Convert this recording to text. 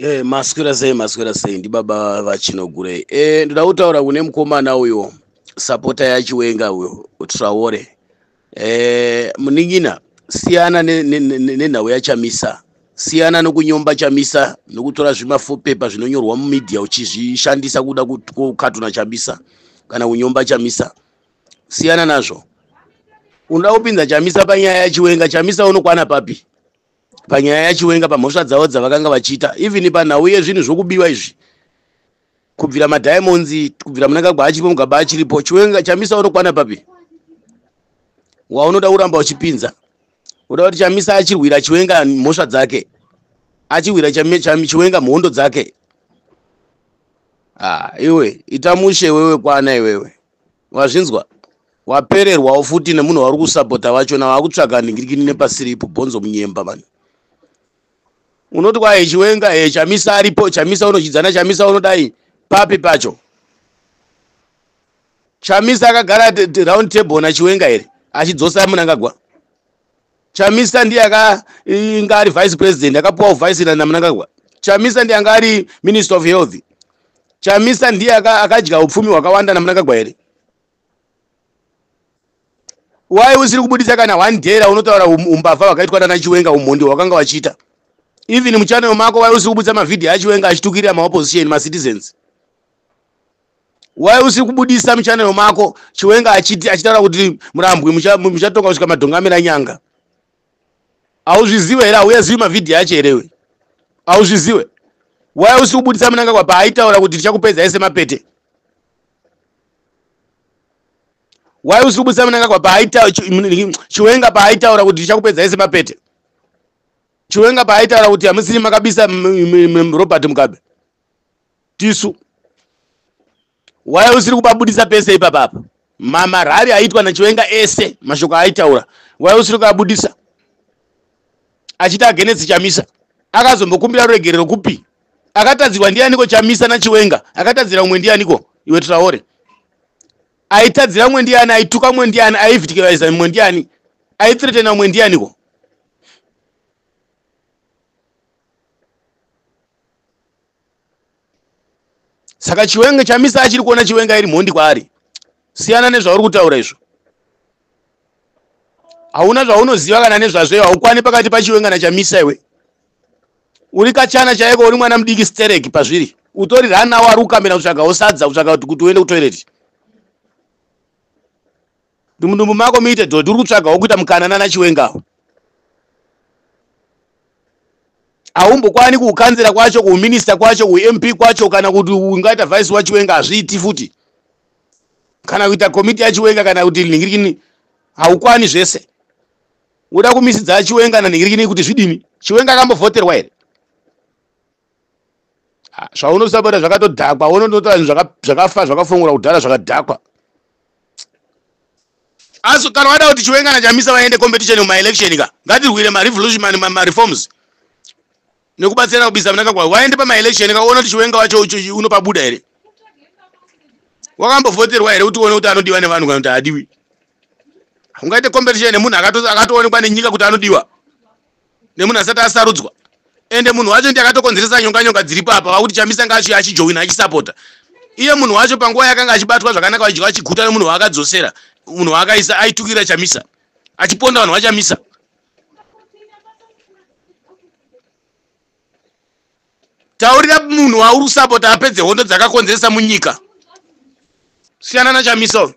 Maswera sei, maswera sei, ndibaba vaChinogurei. Ndoda kutaura kune mukomana uyo, sapota yaChiwenga uyo, Traore. Munin'ina, siyana nenhau yaChamisa. Siyana nokunyomba Chamisa nokutora zvimapepa zvinonyorwa mumedia uchizvishandisa kuda kukatuna Chamisa kana kunyomba Chamisa. Siyana nazvo. Unoda kupinza Chamisa panyaya yaChiwenga, Chamisa unokwana papi? Panyaya yaChiwenga, pamhosva dzavo dzavakanga vachiita, even panhau yezvinhu zvokubiwa izvi, kubvira madiamonds, kubvira Mnangagwa achiripo, Mugabe achiripo, Chiwenga, Chamisa unokwana papi waunoda kuramba uchipinza? Uda kuti Chamisa achirwira Chiwenga mhosva dzake, achirwira Chiwenga mhondo dzake? Ah, iwe ita mushe wewe, kwana iwewe, wazvinzwa? Wapererwawo futi nemunhu wauri kusapota wachona, wakutsvaga ningirikini nepasiripo, bhonzo munyemba mani. Unoti kwaye Chiwenga, Chamisa aripo, Chamisa unochidzana, Chamisa unodai papi pacho? Chamisa akagara round table naChiwenga here achidzosa Mnangagwa? Chamisa ndiye inga ari vice president, akapuwa vice naMnangagwa. Chamisa ndiye anga ari minister of health. Chamisa ndiye akadya upfumi hwakawanda naMnangagwa here? Wai usiri kubudisa kana one day raunotaura umbavha hwakaitwa nana Chiwenga, umhondi hwakanga vachiita? Even muchannel mako, wai usiri kubudisa mavhidhiyo aChiwenga achitukirira maopposition, macitizens? Wai usiri kubudisa muchannel mako Chiwenga achitaura kuti murambwi muchatonga kusvika madhongamira nyanga? Hauzvizive here? Hauyazivi mavhidhiyo acho herewe? Hauzvizive? Wai usiri kubudisa Mnangagwa paaitaura kuti tichakupedzai semapete? Wai usiri kubudisa Mnangagwa paaita, Chiwenga paaitaura kuti tichakupedzai semapete, Chiwenga paaitaura kuti hamusiri makabisa Robert Mugabe, tisu? Wai usiri kubabudisa pese ipapapa? Marari aitwa naChiwenga ese, mashoko aaitaura, wai usiri kuabudisa achiita against Chamisa? Akazombokumbira ruregerero kupi? Akatadzirwa ndianiko Chamisa naChiwenga? Akatadzira umwe ndianiko, iwe Traore? Aitadzira umwe ndiani? Aituka umwe ndiani? Aivhitikiraisa umwe ndiani? Aithreatena umwe ndianiko? Saka Chiwenga, Chamisa achiri kuona Chiwenga iri mhondi kwaari. Siyana nezvauri kutaura izvo, hauna zvaunoziva kana nezvazvo. Haukwani pakati paChiwenga naChamisa. Iwe uri kachana chaiko, uri mwana mudiki stereki pazviri, utori ranawo ari kukambira kutsvagawo sadza, kutsvaga kuti uende kutoireti, mudumbu mako muite dhodhi. Uri kutsvagawo kuita mukana nana Chiwengawo. Haumbokwani kuukanzera kwacho, kuuminista kwacho, kuMP kwacho, kana kuti ungaita vice waChiwenga, hazviiti futi, kana kuita komiti yaChiwenga, kana kuti nhingirikini, haukwani zvese. Uda kumisidza Chiwenga nanhingirikini kuti zvidini? Chiwenga akambovhoterwa here? Zvaunosapota zvakatodhakwa. Unototora zvinhu zvakafa, zvakafongora kudhara, zvakadhakwa. Asi kana wada kuti Chiwenga naChamisa vaende competition mumaelection ka, ngatirwire marevolution, mareforms nekubatsirana kubisa Mnangagwa, waende pamaelection ka, uone kuti Chiwenga wacho unopabuda here. Wakambovhoterwa here kuti uone kuti anodiwa nevanhu kana kuti haadiwi? Ungaite competition nemunhu akatoonekwa nenyika kuti anodiwa, nemunhu asati asarudzwa? Ende munhu wacho ndiye akatokonzeresa nyonga nyonga dziripo apa, vakuti Chamisa nga achijoina, achisapota iye. Munhu wacho panguva yakanga achibatwa zvakanaka, vachidya vachiguta nemunhu waakadzosera, munhu waakaisa aitukira Chamisa, achiponda vanhu vaChamisa. Taurira munhu wauri kusapota apedze hondo dzakakonzeresa munyika. Siyana naChamisa.